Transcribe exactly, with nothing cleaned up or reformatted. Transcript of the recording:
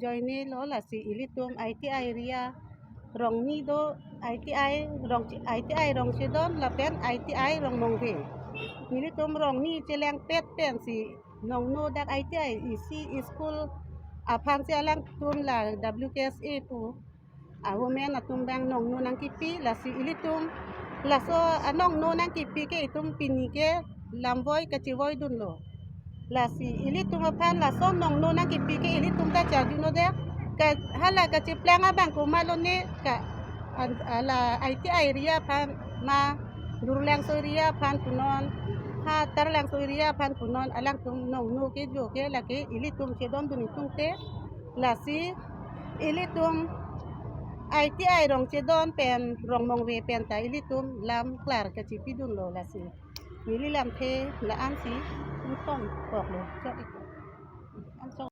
Joine lo lasi ilitum I T I area Rongni do, I T I Rong, I T I Rongchedon lapen I T I Rongmongve. Nelitum Rongni chelangpet pensi nongno dak I T I isi school aphansi alangtum la W K S A pu a women atum abang nongno nangkipi, lasi ilitum laso anongno nangkipi ke itum pini ke lamvoi kachivoidunlo. Lasi ilitum aphan laso nongno nangkipi ke ilitum ta charjuno dek, ka hala kachiplang abang komatlo ne, ka an-, ala I T I area aphan ma, Durlangso area aphan punon, ha Tarlangso area aphan punon, alangtum nongno kejo ke lake ilitum chedondun itum te. Lasi ilitum I T I Rongchedon pen Rongmongve pen ta ilitum lam klar kachipidunlo lasi. Neli lamthe la-ansi ingtong koklo. Chok ik. An chok.